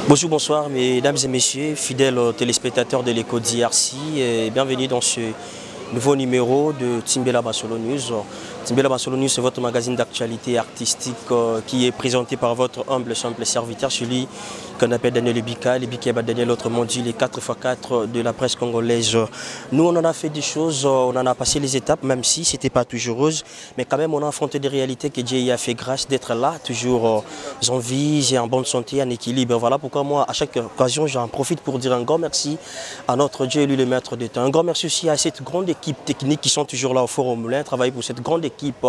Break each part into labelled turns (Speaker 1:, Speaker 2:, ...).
Speaker 1: Bonjour, bonsoir, mesdames et messieurs, fidèles téléspectateurs de l'écho DRC, et bienvenue dans ce nouveau numéro de Timbela Basolo News. Timbela Basolo News, c'est votre magazine d'actualité artistique qui est présenté par votre humble, simple serviteur, celui qu'on appelle Daniel Ebika, Ebika Daniel, autrement dit les 4x4 de la presse congolaise. Nous, on en a fait des choses, on en a passé les étapes, même si c'était pas toujours rose, mais quand même, on a affronté des réalités que Dieu y a fait grâce d'être là, toujours en vie et en bonne santé, en équilibre. Voilà pourquoi moi, à chaque occasion, j'en profite pour dire un grand merci à notre Dieu, lui le maître de temps. Un grand merci aussi à cette grande équipe technique qui sont toujours là au Forum Moulin, travailler pour cette grande équipe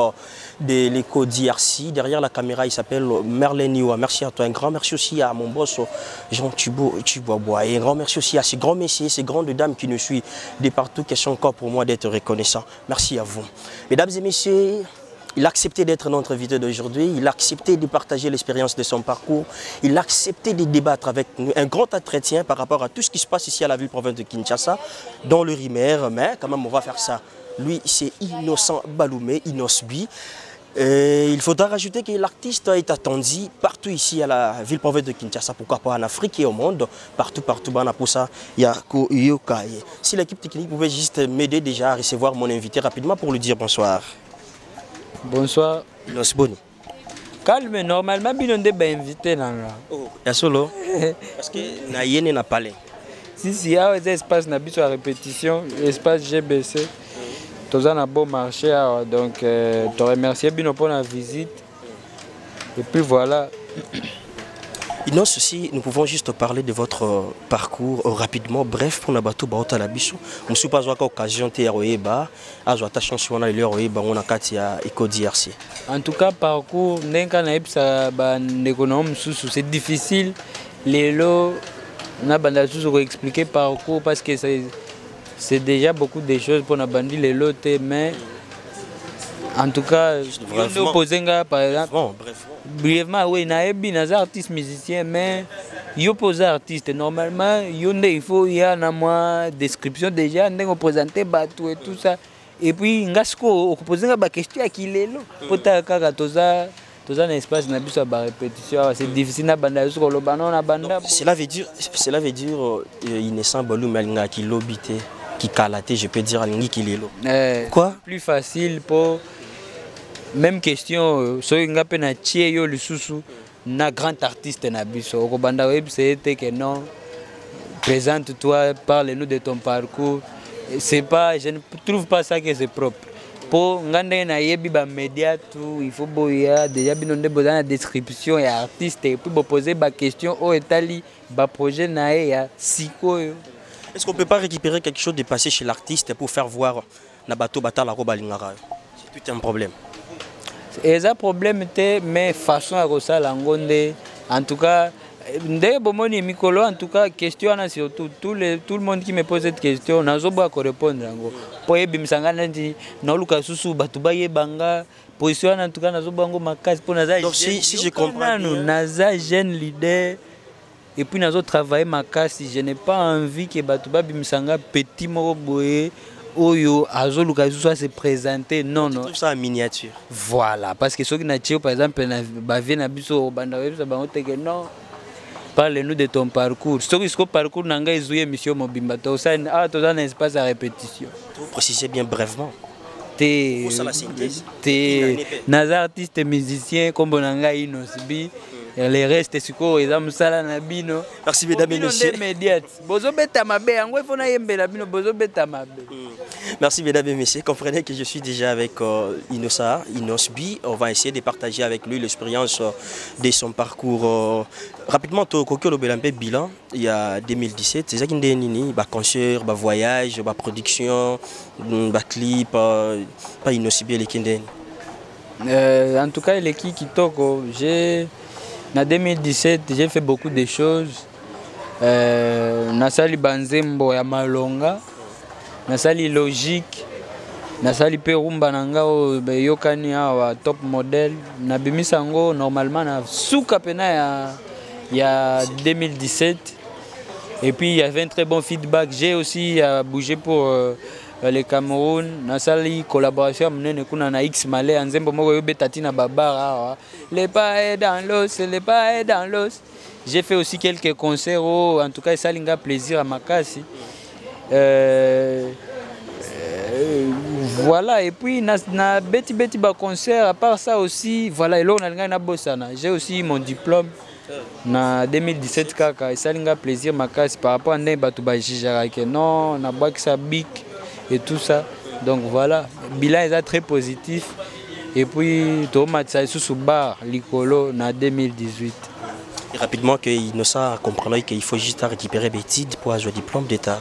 Speaker 1: de l'écho DRC. Derrière la caméra, il s'appelle Merlin Niwa. Merci à toi. Un grand merci aussi à mon boss Jean Thibault Chiboabois. Et un grand merci aussi à ces grands messieurs, ces grandes dames qui nous suivent de partout. Question encore pour moi d'être reconnaissant. Merci à vous. Mesdames et messieurs, il a accepté d'être notre invité d'aujourd'hui, il a accepté de partager l'expérience de son parcours, il a accepté de débattre avec nous un grand entretien par rapport à tout ce qui se passe ici à la ville-province de Kinshasa, dans le Rimer, mais quand même on va faire ça. Lui, c'est Innocent Baloumé, Innoss'B. Et il faudra rajouter que l'artiste est attendu partout ici à la ville-province de Kinshasa, pourquoi pas en Afrique et au monde, partout, partout, Banaposa, Yako Yokaye. Si l'équipe technique pouvait juste m'aider déjà à recevoir mon invité rapidement pour lui dire bonsoir.
Speaker 2: Bonsoir.
Speaker 1: Innoss'B.
Speaker 2: Calme, normalement, bino nde ba invité nanga.
Speaker 1: Oh, ya solo. Parce que na yene na palais.
Speaker 2: Si si, awa eza espace na biso ya répétition, espace GBC. Toza na beau marché awa, donc to remercier bino pour la visite. Et puis voilà.
Speaker 1: Innoss, si nous pouvons juste parler de votre parcours rapidement, bref, pour Nabato Baota la biso. Musu pas occasion te roeba, azwa ta chance wana le roeba on a kati ya Eco DRC.
Speaker 2: En tout cas parcours ndenka na yebisa ba ndeko na mususu, c'est difficile lelo na banda susu ko expliquer parcours parce que c'est déjà beaucoup de choses pour na bandi lelo te, mais en tout cas,
Speaker 1: Brièvement.
Speaker 2: yo nga par exemple.
Speaker 1: Bon, bref.
Speaker 2: Brièvement, oui, nayebi naza artiste musicien, mais yo posa artiste normalement yo nde il faut ya na moi description déjà ndenge présenter bato et tout ça. Et puis nga siko okoposer nga ba question ya kilelo pota kaka toza toza na espace na biso ya ba répétition, c'est difficile na banda biso koloba non na banda.
Speaker 1: Donc, cela veut dire Innocent Baloumé alinga ki lobité ki kalaté, je peux dire alingi kilelo. Quoi?
Speaker 2: Plus facile pour même question soki nga pe na tie yo lisusu na grand artiste na biso okobanda oyebisa ye te que non, présente-toi, parle-nous de ton parcours. C'est pas, je ne trouve pas ça que c'est propre. Po nga ndenge nayebi ba média tout, il faut boya déjà bino nde boza na description ya artiste et puis boposer ba question oyo etali ba projet na ye ya sikoyo.
Speaker 1: Est-ce qu'on peut pas récupérer quelque chose de passé chez l'artiste pour faire voir na bato batala ko balingaka? C'est tout un problème.
Speaker 2: Eza problème te, mais façon ya kosala yango nde, en tout cas nde bomoni mikolo, en tout cas question wana surtout tout le monde qui me pose cette question nazoboya korépondre yango po eyebimisa nga neti naoluka susu bato bayeba nga position wana. En tout cas nazoboya yango makasi mpo naza
Speaker 1: Donc, si je comprends
Speaker 2: nanu,
Speaker 1: bien,
Speaker 2: naza jeune leader et puis nazo travailler makasi. Je n'ai pas envie que bato babimisa nga petit moko boye oyo azoluka lisusu se présenter. Non,
Speaker 1: Tu
Speaker 2: non.
Speaker 1: trouves ça en miniature.
Speaker 2: Voilà, parce que soki na tie par exemple na bavie na biso obanda koyebisa bango te que non, parle-nous de ton parcours. Soki siko parcours na ngai ezwi émission mobimba, tosali awa toza na espace ya répétition.
Speaker 1: Vous précisez bien brièvement.
Speaker 2: Te.
Speaker 1: Faut ça la synthèse.
Speaker 2: Te, naza artiste musicien, kombo na ngai Innoss'B. Le reste sikoyo eza mosala na bino.
Speaker 1: Merci mesdames et
Speaker 2: Bino nde
Speaker 1: messieurs.
Speaker 2: médiat bozobeta mabe yango, ifo nayembela bino bozobeta mabe.
Speaker 1: Merci mesdames et messieurs. Comprenez que je suis déjà avec Innossa, Innoss'B. On va essayer de partager avec lui l'expérience de son parcours. Rapidement, tokoki kolobela mpe bilan, il y a 2017, c'est ça qui nini, ba concert, ba voyage, ba production, ba clip, pas Innoss'B eleki ndeni.
Speaker 2: En tout cas, eleki kitoko. J'ai na 2017, j'ai fait beaucoup de choses. Nasali banzembo ya malonga, nasali logique, nasali mpe rumba na nga oyo beyokani awa top model. Nabimisa yango normalement na suka pena ya 2017 et puis il y avait un très bon feedback. J'ai aussi bougé pour le Cameroun. Nasali collaboration ya monene kuna na X Malais ya nzembo moko eyobeta ntina babara awa, le pas est dans l'os, le pas est dans l'os. J'ai fait aussi quelques concerts oh, en tout cas esali nga plaisir ya makasi. Voilà, et puis na, na beti beti ba concert. À part ça aussi, voilà, eloko nalingaki nabosana, j'ai aussi mon diplôme na 2017 kaka. Esali nga plaisir makasi par rapport à ndenge bato bajugeaka ke non, nabwakisa bic et tout ça. Donc voilà, bilan eza très positif et puis tomatisa lisusu bar likolo na 2018.
Speaker 1: Et rapidement, que Innocent comprendrait qu'il faut juste récupérer bêtise pour avoir un diplôme d'État.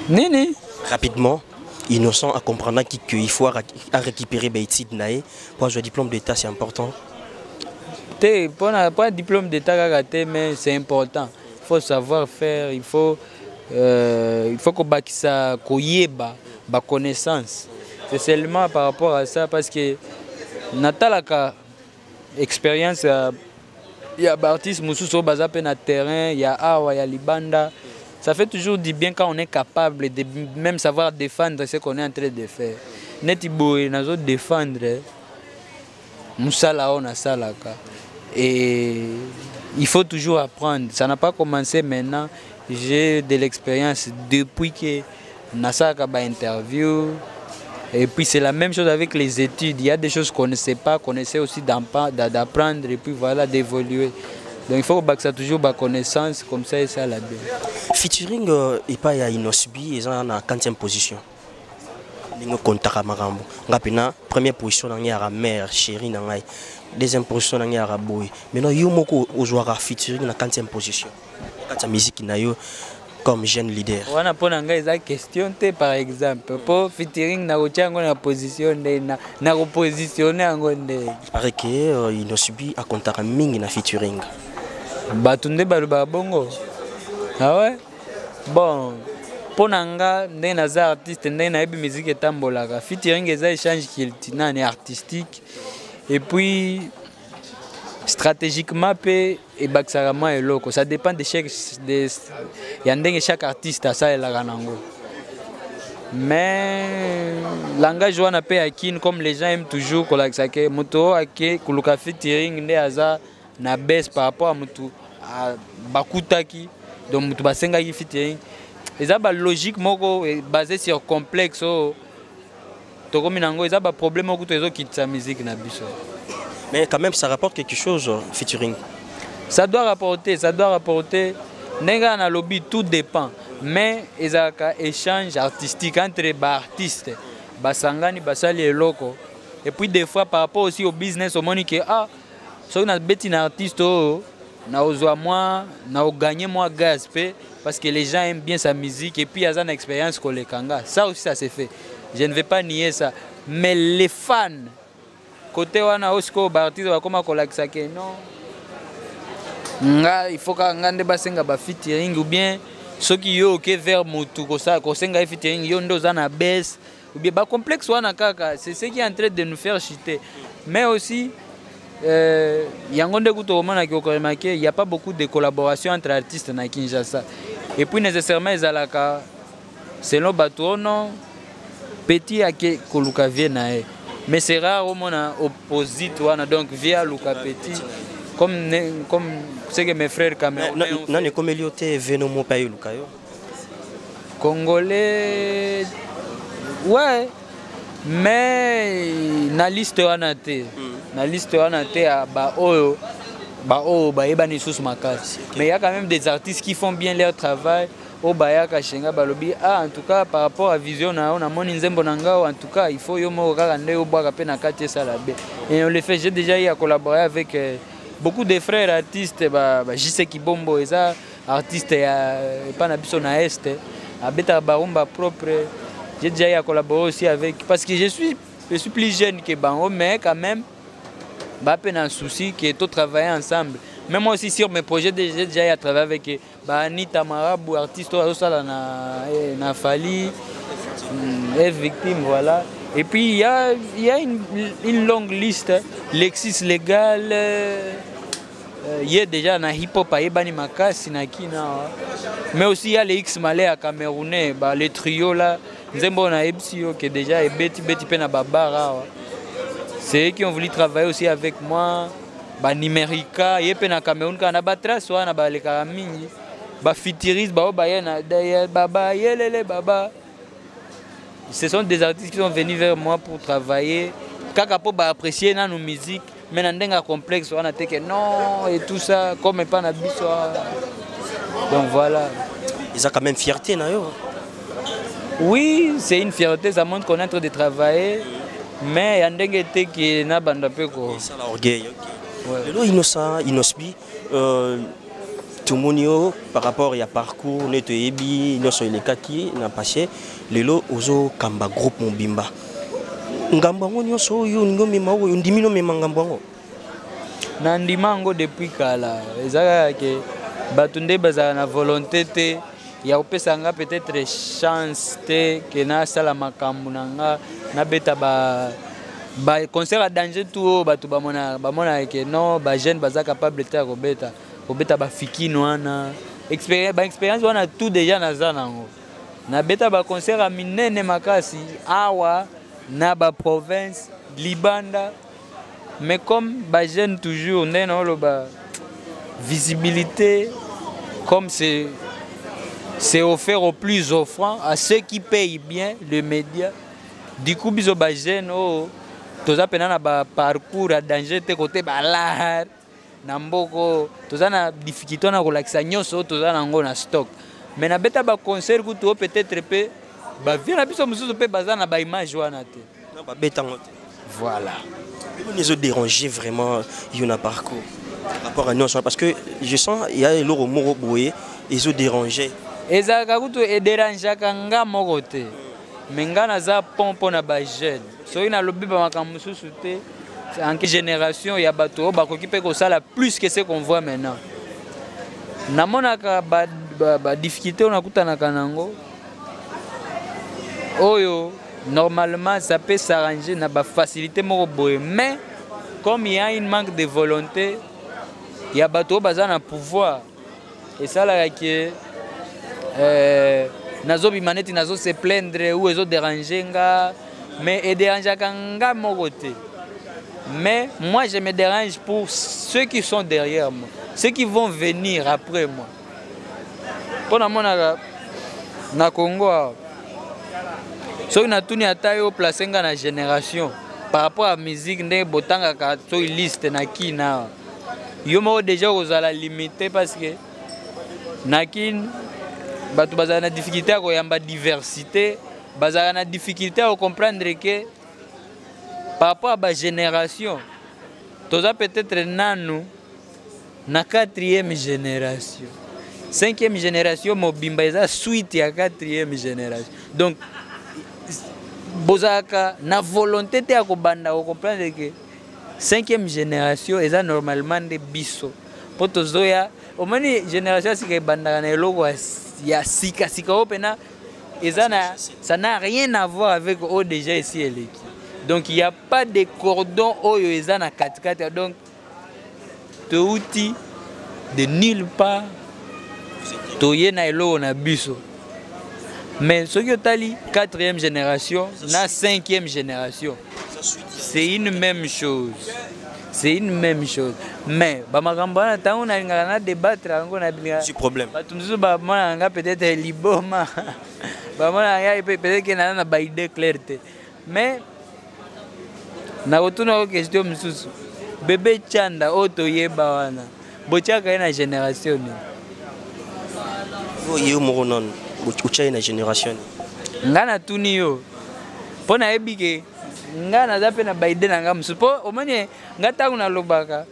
Speaker 2: Nini?
Speaker 1: Rapidement, Innocent a comprendre qu'il faut récupérer bêtise pour avoir un diplôme d'État, c'est important.
Speaker 2: Te, pour un diplôme d'État kaka te, mais c'est important. Il faut savoir faire, il faut kobakisa koyeba ba connaissance. C'est seulement par rapport à ça, parce que natalaka expérience ya baartiste mosusu oyo baza mpe na terrain ya awa ya libanda. Ça fait toujours du bien quand on est capable de même savoir défendre ce qu'on est en train de faire. Neti boye nazo défendre mosala oyo nasalaka et il faut toujours apprendre. Ça n'a pas commencé maintenant, j'ai de l'expérience depuis que nasalaka ba interview. Et puis c'est la même chose avec les études. Il y a des choses qu'on ne sait pas, qu'on essaie aussi d'apprendre et puis voilà, d'évoluer. Donc il faut que ça toujours ma connaissance comme ça et ça la bien.
Speaker 1: Featuring epai ya Innoss'B eza na 4e position. Ndenge kontaka makambo, nga mpena première position na ngai yaka mère chéri na ngai, deuxième position na ngai yaka boye. Maintenant, yo moko ozwaka featuring na 4e position kati ya musique na yo comme jeune leader?
Speaker 2: Wana mpo na ngai eza question te. Par exemple, mpo featuring nakotia yango na position nde nakopositionne yango nde.
Speaker 1: Il paraît que Innoss'B akontaka mingi na featuring.
Speaker 2: Bato nde balobaka bongo. Ah ouais, bon, mpo na nga, ndenge naza artiste, ndenge nayebi musique etambolaka, featuring eza échange culti nani artistique et puis stratégiquement mpe ebakisaka mwa eloko. Ça dépend de chaque, de, ya ndenge chaque artiste asalelaka nango. Mais langage wana mpe ya kine, comme les gens aiment toujours kolakisa ke moto oyo ake koluka featuring nde aza na baisse par rapport à motu bakutaki, donc motu basengaki featuring, eza balogique moko basé sur complexe oyo tokomi nango. Eza baproblème moko kutu ezokitisa musique na biso.
Speaker 1: Mais quand même, ça rapporte quelque chose, featuring.
Speaker 2: Ça doit rapporter, ça doit rapporter. Ndenge kaka nalobi, tout dépend, mais ezalaka échange artistique entre baartiste basangani, basali eloko. Et puis des fois, par rapport aussi au business, omoni ke ah, soki nabeti na artiste oyo, naozwa mwa, naoganye mwa gaz mpe, parce que les gens aiment bien sa musique et puis aza na expérience koleka nga. Ça aussi, ça se fait, je ne vais pas nier ça. Mais les fans côté wana oyo sikoyo baartiste bakóma kolakisa ke non, nga il faut kaka nga nde basenga bafeaturing, ou bien soki yo oke vers motu kosenga ye featuring, yo nde oza na baisse, ou bien bacomplexe wana kaka, c'est ce qui est en train de nous faire chuter. Mais aussi yango nde kutu okomonaki, okoremarquer, il y a pas beaucoup de collaboration entre artistes na Kinshasa. Et puis nécessairement ezalaka selon bato ono petit ake koluka vie na ye, mais c'est rare omona opposite wana, donc vie aluka petit comme ce que mes frères camerounais.
Speaker 1: Nani ekomeli yo te veno mo mpe ayeluka yo?
Speaker 2: Congolais, ouais, mais na liste wana te. Na liste wana te ya baoyo baoyo bayebani lisusu makasi. Mais il y a quand même des artistes qui font bien leur travail, oyo bayaka shenga balobi: ah, en tout cas, par rapport à vision na yo, namoni nzembo na ngao, en tout cas il faut yo moko kaka nde obwaka mpe na kati esala be. Et on le fait. J'ai déjà eu à collaborer avec beaucoup de frères artistes, ba JC Kibombo, eza artiste ya epa na biso na Est, abetaka barumba propre. J'ai déjà eu à collaborer aussi avec, parce que je suis plus jeune que bango, mais quand même bape na souci que to travailler ensemble. Mais moi aussi, sur mes projets, j'ai déjà eu à travailler avec ba Anita Marabu, artiste oyo azosala na Fali, F victime, voilà. Et puis il y a une longue liste, Lexis Légal, ye déjà na hip hop ayebani makasi na kina. Mais aussi il y a les X Malais à Camerounais, ba les trio là, nzembo nayebisi yo ke déjà ebeti beti mpe na babar awa. C'est eux qui ont voulu travailler aussi avec moi. Banumérica ye mpe na Cameroun kaka na batrace wana balekaka mingi, bafuturiste bao baye na baba yelele baba. Ce sont des artistes qui sont venus vers moi pour travailler kaka mpo baapprécier nanu musique, mais na ndenge ya complexe wana te ke non et tout ça, comme epa na biso. Donc voilà.
Speaker 1: Eza quand même fierté na yo.
Speaker 2: Oui, c'est une fierté, ça montre qu'on est en train de travailler, mais ya ndenge te ke na banda mpe ko
Speaker 1: esala orgueil, ok. Lelo Innocent Innoss'B, tomoni yo par rapport ya parcours nde toyebi nyonso elekaki na passé. Lelo ozokamba groupe mobimba, ngambo yango nyonso oyo olingi omema, oyo ondimi nomema ngambo yango.
Speaker 2: Na ndima yango depuis kala. Eza kaka ke bato nde bazala na volonté te ya kopesa nga peut-être chance te ke nasala makambo na nga, nabeta ba ba concert ya danger tout oyo bato bamonaka ke non, bajeune baza capable te ya kobeta bafikine wana. Baexpérience wana tout déjà naza nango. Nabeta baconcert ya minene makasi awa na baprovince libanda, mais comme bajeune toujours ndenge naoloba, visibilité comme c'est offert aux plus offrants, à ceux qui payent bien le média. Du coup biso bajeune oyo toza mpena na baparcours ya danger te kote balare na mboko, toza na difficulté wana kolakisa nyonso oyo toza nango na stock. Mais nabeta baconcert kutu oyo peut-être mpe bavie na biso mosusu mpe baza na baimage wana te.
Speaker 1: Babetango te.
Speaker 2: Voilà.
Speaker 1: Eloni ezodéranger vraiment yo na parcours par rapport à nyonso, parce que je sens il y a eloko moko boye ezodéranger.
Speaker 2: Ezalaka kutu edérangeaka nga moko te, mais nga naza pont mpo na bajeune. Soki nalobi bamakambo mosusu te, anke génération ya bato oyo bakoki mpe kosala plus que ce qu'on voit maintenant. Namonaka badifficulté oyo nakutanaka nango oyo, normalement ça peut s'arranger na bafacilité moko boye, mais comme il y a une manque de volonté ya bato oyo baza na pouvoir, esalaka ke nazobima neti nazo se plaindre ou ezodérange nga. Mais edérangeaka nga moko te, mais moi je me dérange pour ceux qui sont derrière moi, ceux qui vont venir après moi. Mpo namonaka na Congo awa, soki natuni ata yo, place nga na génération par rapport à musique ndenge botangaka, soki liste na kina awa, yo moko déjà kozala limité, parce que na Kine bato bazala na difficulté ya koyamba diversité, bazalaka na difficulté ya kocomprendre ke par rapport à bagénération toza peut-être nanu na quatrième génération, cinquième génération mobimba eza suite ya quatrième génération. Donc bozalaka na volonté te ya kobanda kocomprendre ke cinquième génération eza normalement nde biso mpo tozoya. Omoni, génération ya sika ebandaka na eloko ya sikasika oyo mpena eza na, ça n'a rien à voir avec oyo déjà esi eleki. Donc il y a pas de cordon oyo eza na katikati. Donc touti de nulle part, toye na eloko na biso. Mais soki otali quatrième génération na cinquième génération, c'est une même chose, c'est une même chose. Mais bamakambo wana, ntango nalingaka na débattre yango na
Speaker 1: problème.
Speaker 2: Bato mosusu bamonaka nga peut-être liboma, bamonaka ngai peut-être ke naza na baidée claire te. Mais nakotuna ko question mosusu: bebe Chanda oyo toyeba wana, botiaka ye na génération nini?
Speaker 1: Yo moko nano otya ye na génération nini?
Speaker 2: Ngai natuni yo mpo nayebi ke ngai naza mpe na baidée na ngai mosusu. Mpo omoni ngai, ntango nalobaka,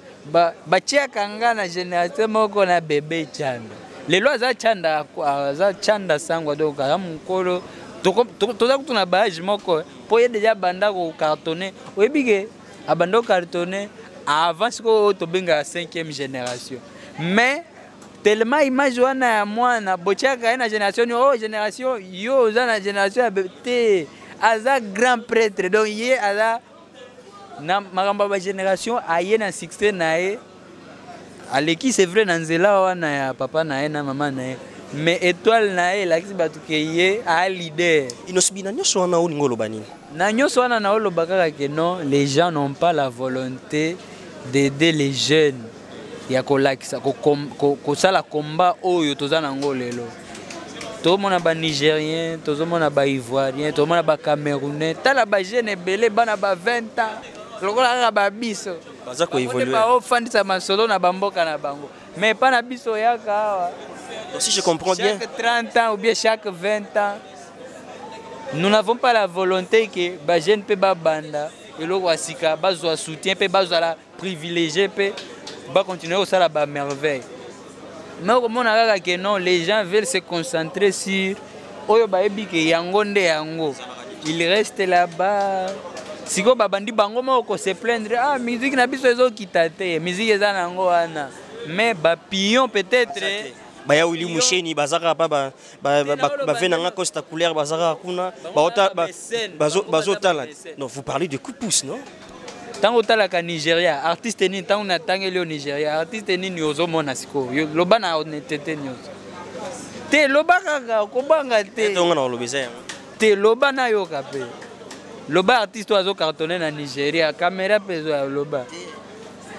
Speaker 2: batiaka nga na génération moko na bebe Chanda. Lelo aza Chanda, aza Chanda Sangwa, donc aza mokolo, toza kutu na baage moko, mpo ye déjà banda kocartonner. Oyebi ke abanda kocartonner avant sikoyo oyo tobengaka cinquième génération. Mais tellement image wana ya mwana botiaka ye na génération ni oyo, génération yo oza na génération ya te, aza grand prêtre. Donc ye aza na makambo ya bagénération, aye na succès na ye, aleki, c'est vrai, na nzela wana ya papa na ye na mama na ye, mais étoile na ye elakisi bato ke ye aa leader.
Speaker 1: Innoss'B, na nyonso wana olingi oloba nini?
Speaker 2: Na nyonso wana naoloba kaka ke non, les gens n'ont pas la volonté. D'aider les jeunes ya kolakisa, kosala combat oyo toza nango lelo. Tozomona Banigérien, tozomona Baivoirien, tozomona Bacamerounais. Tala bajeune ebele, bana ba 20 ans lokola kaka babiso.
Speaker 1: Baza koévolue.
Speaker 2: Baofandisa masolo na bamboka na bango, mais epa na biso oyaka awa.
Speaker 1: Donc, si je comprends bien,
Speaker 2: chaque 30 ans ou bien chaque 20 ans, nous n'avons pas la volonté que bajeune mpe babanda eloko ya sika, bazwa soutien mpe bazala privilégié mpe bacontinue kosala bamerveille. Mais okomona kaka ke non, les gens veulent se concentrer sur oyo bayebi ke yango nde yango, il reste là-bas. Sikoyo babandi bango moko kose plaindre: ah, musique na biso ezokita te. Musique eza nango wana, mais bapion peut-être.
Speaker 1: Baya Willy Musheni baza kaka pa bave nanga Costa Couleur, baza kaka kuna, bazotala. Non, vous parlez de coup de pouce, non?
Speaker 2: Ntango otalaka Nigeria, artiste nini, ntango natangeli yo Nigeria, artiste nini ozomona sikoyo? Loba na honnêteté nyonso te, loba kaka, kobanga te.
Speaker 1: Ntongo na oloba eza yango.
Speaker 2: Te, loba nayoka mpe. Loba artiste oyo azocartonne na Nigeria, caméra mpe ezoya, loba.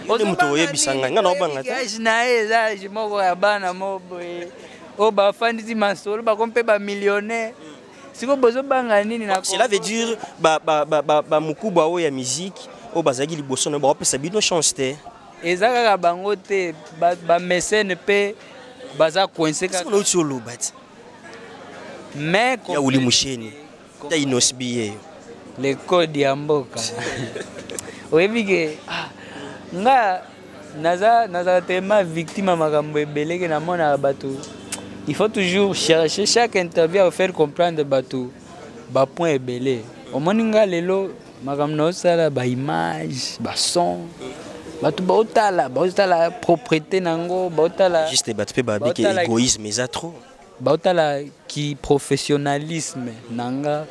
Speaker 1: Yo nde moto oyebisa ngai, ngai naobanga te.
Speaker 2: Age na ye eza age moko ya bana moko boye oyo bafandisi masolo, bakomi mpe bamillionnaire. Sikoyo bozobanga nini na
Speaker 1: Cela veut dire bamokubwa oyo ya musique oyo bazalaki liboso na baopesa bino chance te?
Speaker 2: Eza kaka bango te, bamécène mpe baza coince kaka.
Speaker 1: Nauti oloba ti.
Speaker 2: Mais
Speaker 1: ya Willy Musheni ta Innoss'B ye.
Speaker 2: Le code ya mboka, oyebi ke ah, nga naza nazala tellement victime ya makambo ebele ke namonaka bato. Il faut toujours chercher chaque interview à faire comprendre bato bapoint ebele. Omoni nga lelo makambo naosala, baimage, bason, bato baotala, baotala propreté nango, baotala.
Speaker 1: Juste bato mpe babi ke égoïsme eza trop.
Speaker 2: Baotala ki professionnalisme na nga,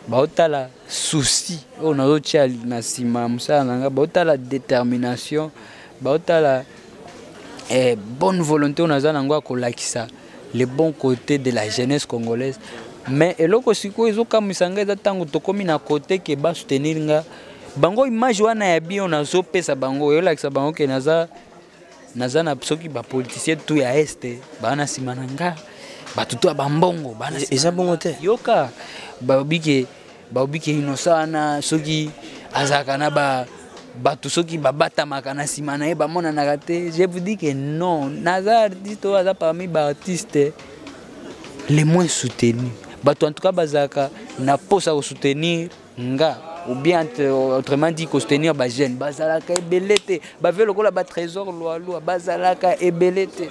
Speaker 2: baotala souci oyo nazotia na nsima ya mosala na nga, baotala détermination, baotala bonne volonté oyo naza nango ya kolakisa le bon côté de la jeunesse congolaise. Mais eloko sikoyo ezokamwisa nga eza ntango tokómi na côté ke basoutenir nga, bango image wana ya bien nazopesa bango eyolakisa bango ke naza na soki bapoliticien tu ya este baa na nsima na nga, bato to ya bambongo baa na nsima.
Speaker 1: Eza bongo te.
Speaker 2: Yoka, balobi ke Innocent wana soki azalaka na ba bato soki babatamaka na nsima na ye, bamonanaka te. Je vous dis que non, naza artiste oyo aza parmi baartiste les moins soutenu. Bato en tout cas bazalaka na posa kosoutenir nga ou bien autrement dit kosoutenir bajeune, bazalaka ebele te. Bave lokola batrésor lwalwa, bazalaka ebele te,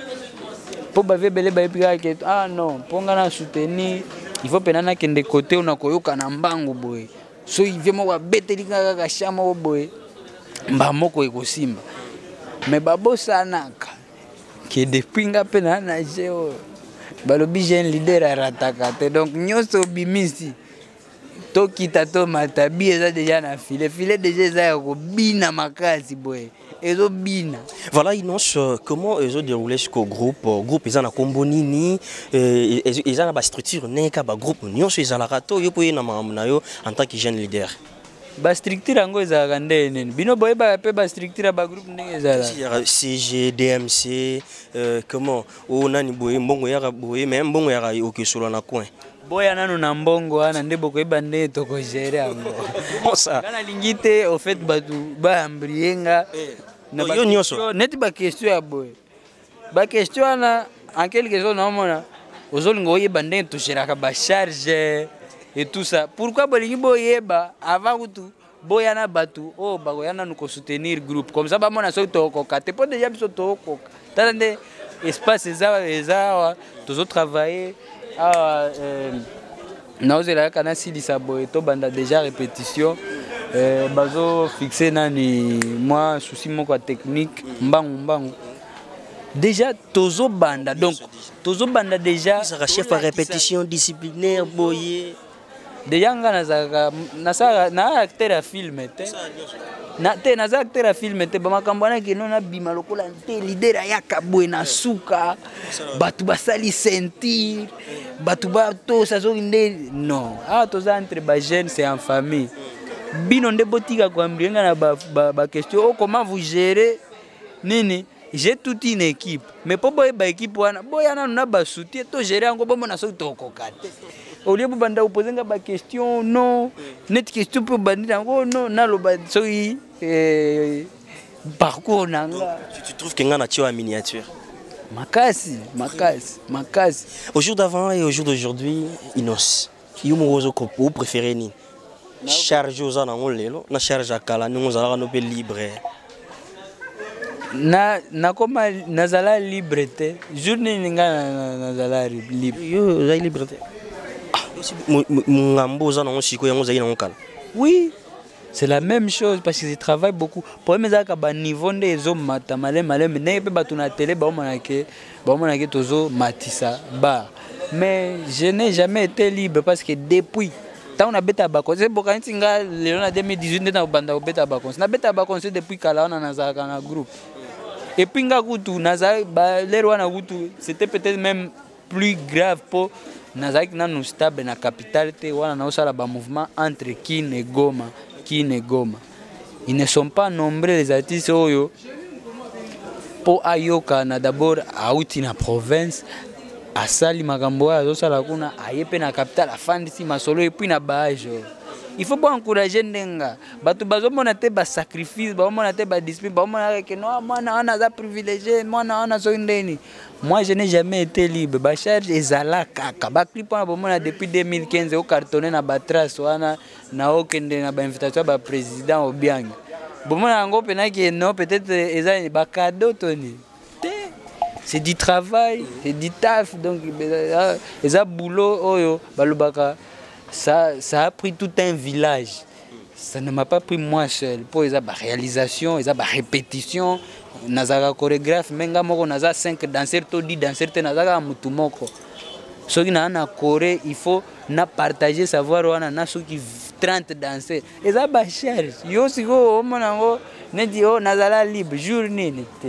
Speaker 2: mpo bave ebele bayebi kaka ke ah non, mpo nga na soutenir, il faut mpena nakende kote oyo nakoyoka na mbangu boye. Soki vie moko abeteli nga kaka sha moko boye, mba moko ekosimba. Mais babosanaka ke depuis nga mpe na je oyo balobi jeune leader arataka te. Donc nyonso obimisi, tokita tomata, bi eza deja na file, file deja eza ya kobina makasi boye, ezobina.
Speaker 1: Voilà, Innoss, comment ezo déroulé ce groupe? Groupe eza na kombo nini? Eza na bastructure ndenge ka bagroupe nyonso ezalaka, to yo mpo ye na makambo na yo en tant que jeune leader?
Speaker 2: Bastructure yango ezalaka nde nini? Bino boyebaka mpe bastructure ya bagroupe ndenge ezalaka?
Speaker 1: CG, DMC, comment oyo nani boye, mbongo yaka boye, mais mbongo yaka okesola na coin.
Speaker 2: Boya nanu na mbongo wana nde bokoyeba ndenge tokogere yango.
Speaker 1: Comment ça?
Speaker 2: Nga nalingi te au fait bato baambrie nga na
Speaker 1: Yo nyonso.
Speaker 2: Neti baquestion ya boye, baquestion wana en quelque sorte naomona ozolinga oyeba ndenge togéraka bacharge et tout ça. Pourquoi bolingi boyeba avant kutu boya na bato oyo bakoya nanu kosoutenir groupe? Comme ça bamona soki tokokoka te, mpo deja biso tokokoka. Tala nde espace eza awa, tozotravaille awa. Naozela kaka nasilisa boye, tobanda déjà répétition. Bazofixe nani mwa souci moko ya technique, mbangu mbangu déjà tozobanda. Donc tozobanda déjà.
Speaker 1: Ezalaka chef ya répétition disciplinaire boye?
Speaker 2: Déjà nga nazalaka, nasalaka na acteur ya film te, na te, naza acteur ya film te. Bamakambo wana keno nabima lokola te leader ayaka boye na suka, bato basali ceinture, bato batosa soki nde non. Awa toza entre bajeune, c'est en famille. Bino nde botika koambrie nga na baquestion ba, ba oh, comment vous gérez nini. J'ai toute une équipe, mais mpo boyeba équipe wana, boya nanu na basoutien, togere yango, bomona soki tokoka te. Au lieu bobanda kopose nga baquestion, non, neti question mpe obandi yango, non, naloba soki parcours na nga.
Speaker 1: Tu trouves que nga na tio ya miniature?
Speaker 2: Makasi, makasi, makasi.
Speaker 1: Au jour d'avant et au jour d'aujourd'hui, Innoss, yo moko ozo préféré nini? Charge oza nango lelo na charge ya kala, ndenge ozalaka no mpe libre?
Speaker 2: Na nakoma nazala libre te. Jour nini nga nazala libre?
Speaker 1: Yo ozali libre te. Ngambo oza nango sikoyo, yango ozali nango kala?
Speaker 2: Oui, c'est la même chose, parce que je travaille beaucoup. Problème ezalaka baniveau nde ezomata maleme maleme, ndenge mpe bato na télé baomonake tozomatisa bar. Mais je n'ai jamais été libre, parce que depuis ntango nabeta baconcert, bokanisi nga lelo na 2018 nde nabanda kobeta baconcert? Nabeta baconcert depuis kala wana, nazalaka na groupe. Et puis nga kutu nazali balere wana kutu, c'était peut-être même plus grave, mpo nazalaki nanu stable na capitale te. Wana naosala bamouvement entre Kin et Goma, Kin et Goma. Ils ne sont pas nombreux, les artistes oyo mpo ayokana d'abord auti na province, asali makambo oyo azosala kuna, aye mpe na capitale, afandisi masolo. Et puis na baage oyo, il faut boencourage ndenga bato bazomona te basacrifice, bazomona te badiscipline, bazomona ke no, mwana wana aza privilégié, mwana wana soki ndeni. Moi, je n'ai jamais été libre. Bacharge ezala kaka. Baclip wana bomona depuis 2015 ocartonne na batrace wana, na okende na bainvitation ya baprésident Obiang, bomona yango mpenaki no, peut-être eza bacadeau toni te. C'est du travail, c'est du taf. Donc eza boulot oyo balobaka, ça a pris tout un village, ça ne m'a pas pris moi seul, mpo eza baréalisation, eza barépétition. Nazalaka chorégraphe, mais nga moko naza 5 danser to 10 danser te, naza kaka motu moko. Soki naa na choré, il faut na partager savoir wana na soki 30 danser, eza bacharge. Yo sikoyo omona yango neti o nazala libre jour nini te.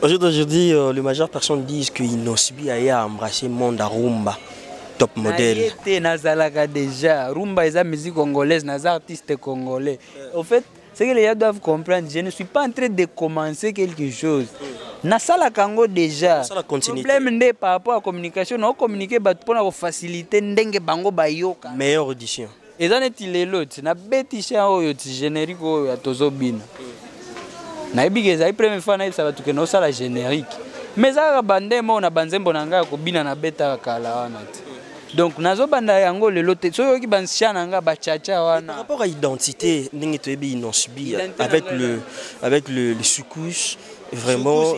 Speaker 1: Aujourd'hui, les majeures personnes disent que Innoss'B a embrassé monde à rumba, Top Modèle.
Speaker 2: Te, nazalaka déjà rumba, eza musique congolaise, naza artiste congolais. Au fait, ce que les gens doivent comprendre, je ne suis pas en train de commencer quelque chose. Nasalaka yango déjà. Problème nde par rapport à communication, naocommunique bato mpona kofacilite ndenge bango bayoka.
Speaker 1: Meilleure audition.
Speaker 2: Eza neti lelo ti nabeti chant oyo ti générique oyo ya tozobina, nayebi ke ezali première fois nayebisa bato ke naosala générique, mais eza kaka bandemo na banzembo na ngai ya kobina nabetaka kala wana te. Donc nazobanda yango lelo te. Soki oyoki banchant na ngai bachacha wana.
Speaker 1: Par rapport à identité, ndenge toyebi Innoss'B avec le soukous, vraiment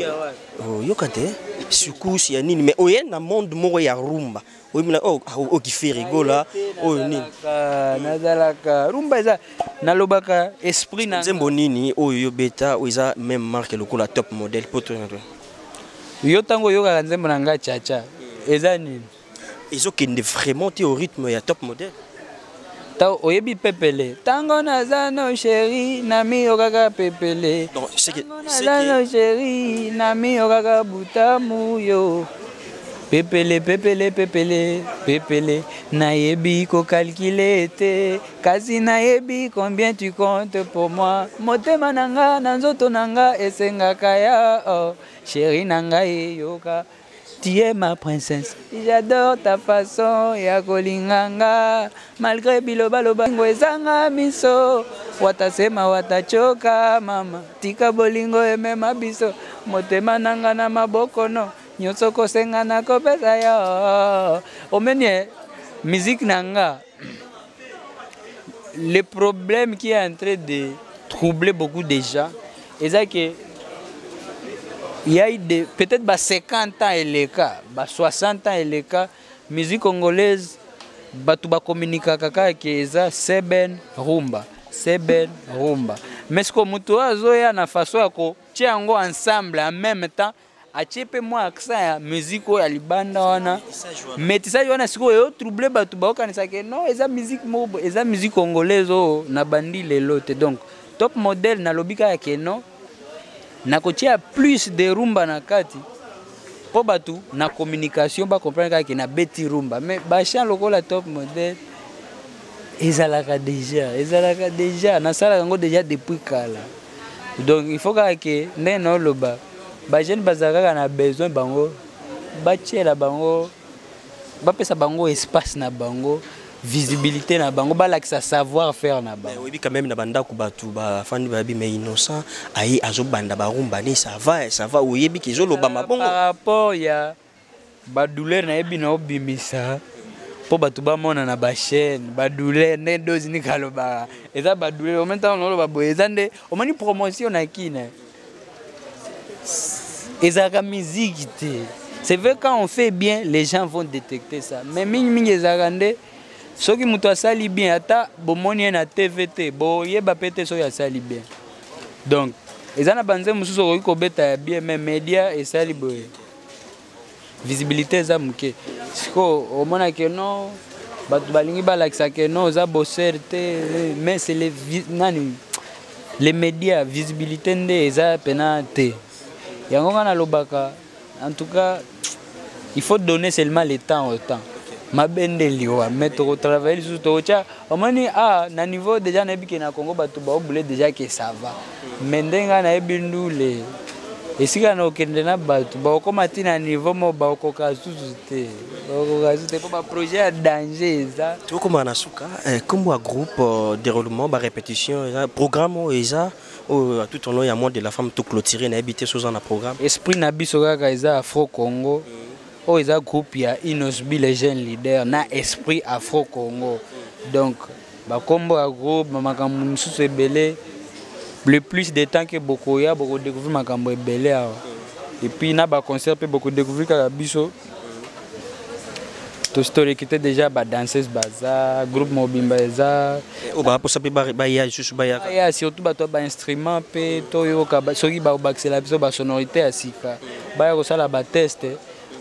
Speaker 1: oyoka te soukous ya nini, mais oye na monde moko ya rumba, oyebina oki Ferre Gola oyo nini?
Speaker 2: Nazalaka rumba, eza nalobaka esprit na
Speaker 1: Nzembo nini oyo yobeta oyo eza même marque lokola Top Modèle po to
Speaker 2: Yo ntango oyokaka nzembo na ngai chacha, eza nini?
Speaker 1: Ezokende vraiment te au rythme ya Top Modèle.
Speaker 2: Ta oyebi pepele, ntango naza no chéri, namiyokaka pepele, naza no chéri, namiyokaka butamu yo pepele, pepele, pepele, pepele. Nayebi kocalculer te, kasi nayebi combien tu comptes pour moi. Motema na nga na nzoto na nga esengaka ya, oh, chéri na ngai, yoka. Tu es ma princesse, j'adore ta façon ya kolinganga malgré bilobaloba ngo ezanga miso. Watasema watachoka, mama, tika bolingo emema biso. Motema nanga na maboko no nyonso kosenga na kopesa yo. Omenie musique na nga, le problème qui est en train de troubler beaucoup de gens eza ke il y a eu de, peut-être ba 50 ans eleka, ba 60 ans eleka, musique congolaise bato bakomunikaka kaka ke eza seben rumba, seben rumba. Mais siko moto oyo azoya na façon ya kotia yango ensemble, en même temps atie mpe mwa accent ya musique oyo ya libanda wana, métissage wana sikoyo eotrouble bato, baokanisa ke non, eza musique moko, eza musique congolaise oyo na bandi lelo te. Donc Top Modèle, nalobi kaka ke non, nakotia plus de rumba na kati mpo bato na communication bacomprendre kaka ke nabeti rumba. Mais bachant lokola Top Modèle, Ezalaka déjà, ezalaka déjà, nasalaka yango déjà depuis kala. Donc il faut kaka ke ndenge naoloba, bajeune bazala kaka na besoin bango batiela bango, bapesa bango espace na bango, visibilité na bango, balakisa savoir faire na bango.
Speaker 1: Oyebi quand même na bandako bato bafandi bayebi, mais Innocent aye azobanda barumba ne, ça va, ça va, oyebi ke ezolobama bongo.
Speaker 2: Par rapport ya badouleur nayebi na obimisa mpo bato bamona na bachaîne, badouleur nde dozini kalobaka eza badouleur. Omoni ntango naoloba boye, eza nde omoni promotion na kine ezalaka musique te. C'est vrai, quand on fait bien, les gens vont détecter ça, mais mingimingi ezalaka nde soki moto asali bien, ata bomoni ye na TV te, boyeba mpe te soki asali bien. Donc eza na banzembo mosusu okoki kobeta ya bien, mais média esali boye, visibilité eza moke. Sikoyo omonake no bato balingi balakisa ke no oza bosseur te, mais c'est le nani, les médias, visibilité nde eza pena te. Yango nga nalobaka, en tout cas il faut donner seulement le temps au temps. Mabe nde liwa, mais tokotravaille lisusu, tokotya. Omoni a na niveau déjà nayebi ke na Congo bato baobule déjà ke ça va, mais ndenge ngai nayebi ndule esika na okende na bato bakokóma ntina niveau moko bakokoka susu te, bakokoka susu te mpo baprojet ya danger eza.
Speaker 1: Tokóma na suka. Nkombo ya groupe, déroulement barépétition eza, programme oyo eza oyo tout au long ya mois de la femme to clôturer, nayebi te soza na programme.
Speaker 2: Esprit na biso kaka eza Afro Congo. Oyo eza groupe ya Innoss'B le jeune leader na esprit Afro Congo. Donc bakombo ya groupe, makambo mosusu ebele, le plus de temps ke bokoya bokodécouvrir makambo ebele awa. Et puis na baconcert mpe bokodécouvrir kaka biso. Tosi torecruter déjà badanseuse, baza groupe mobimba eza.
Speaker 1: Oyo baposa mpe baya lisusu, bayaka.
Speaker 2: Ya surtout bato ya bainstrument mpe toyoka soki bakobakisela biso basonorité ya sika, baya kosala batest.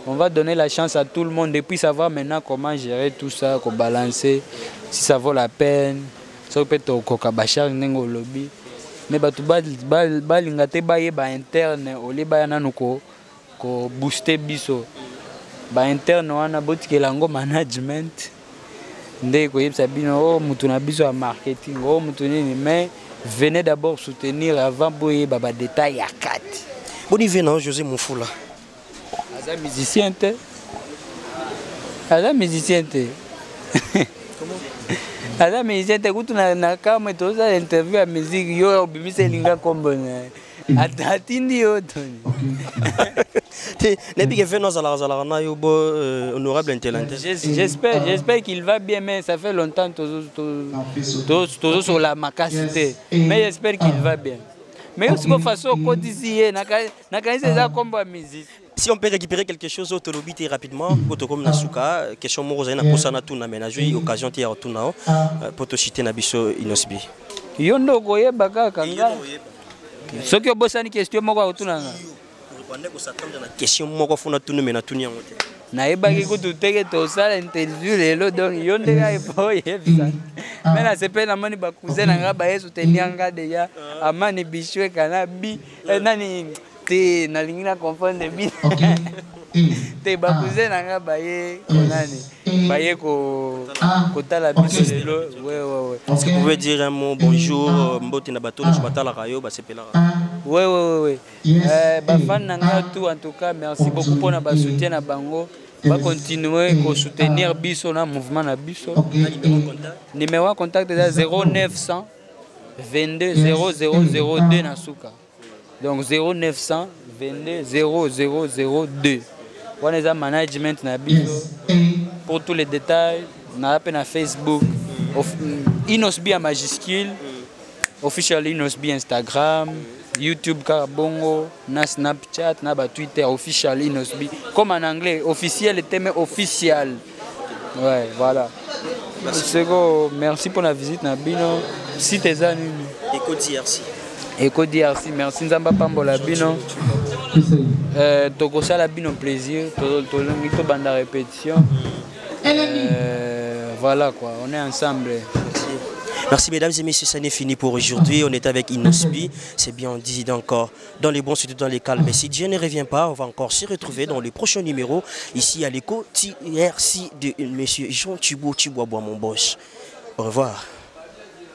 Speaker 2: On va donner la chance à tout le monde et puis savoir maintenant comment gérer tout ça, kobalancer si ça vaut la peine, soki mpe tokoka bacharge ndenge olobi. Mais bato balinga te bayeba interne olie, baya nanu kobooste biso bainterne wana, botikela yango management nde koyebisa bino o mutu na biso ya marketing o mutu nini. Mais venez d'abord soutenir avant boyeba badetail ya kati.
Speaker 1: Boni ve na José Mofula?
Speaker 2: Aza musicien te, aza musicien te, aza musicien te. Kutu na kamwe tozosala interview ya musique, yo obimisa elinga nkombo na ye, atindi yo toni.
Speaker 1: Te, nayebi ke veno azalaka azalaka na yo bo honorable intelente.
Speaker 2: J'espère qu'il va bien, mais ça fait longtemps tozosola makasi te, mais j'espère qu'il va bien. Mais yo siko façon okotisi ye, nakanisi eza nkombo ya musique.
Speaker 1: Si on peut récupérer quelque chose oyo tolobi te rapidement po tokomi na suka, question moko ozali na posa na tuna mais nazwi occasion te ya kotuna o po tocite na biso Innoss'B.
Speaker 2: Yo nde okoyeba kaka nga soki obosani question moko akotuna nga.
Speaker 1: Na question moko funa tunu me natuni yango te.
Speaker 2: Nayebaki kutu teke tosala interview lelo, donc yo nde kaka epo oyebisa. Me nasepeli, namoni bacousin na nga baye soutenir nga déjà, amani bishweka na bi nani te, nalingi na confondre bino te. Bacousin na nga baye konani, baye kotala biso lelo, ouais.
Speaker 1: Est-ce que vous pouvez dire un mot, bonjour, mbote na bato nyonso batalaka yo, basepelaka?
Speaker 2: Ouais. Bafan na nga tout, en tout cas merci beaucoup mpona basoutien na bango. Bacontinue kosoutenir biso na mouvement na biso. Numéro ya contact eza 0900 22 0002 na suka, donc 0900 22 0002 wana eza management na biso. Pour tous les détails, naza mpe na Facebook, Innoss'B ya majuscule, official Innoss'B, Instagram, YouTube kaka bongo, na Snapchat, na batwitter, official Innoss'B, comme en anglais officiel te, mais official. Ouais, voilà. Seko, merci pour la visite na bino. Site eza nini?
Speaker 1: Eco DRC.
Speaker 2: Eco DRC, merci. Nzambe apambola bino. Tokosala bino plaisir, tolingi tobanda répétition. Voilà quoi, on est ensemble.
Speaker 1: Merci mesdames et messieurs, ça n'est fini pour aujourd'hui. On est avec Innoss'B. C'est bien, on dit encore dans les bons, surtout dans les calmes. Mais si Dieu ne revient pas, on va encore se retrouver dans le prochain numéro ici à l'écho TRC de monsieur Jean Thibault Thibaut, mon boss. Au revoir.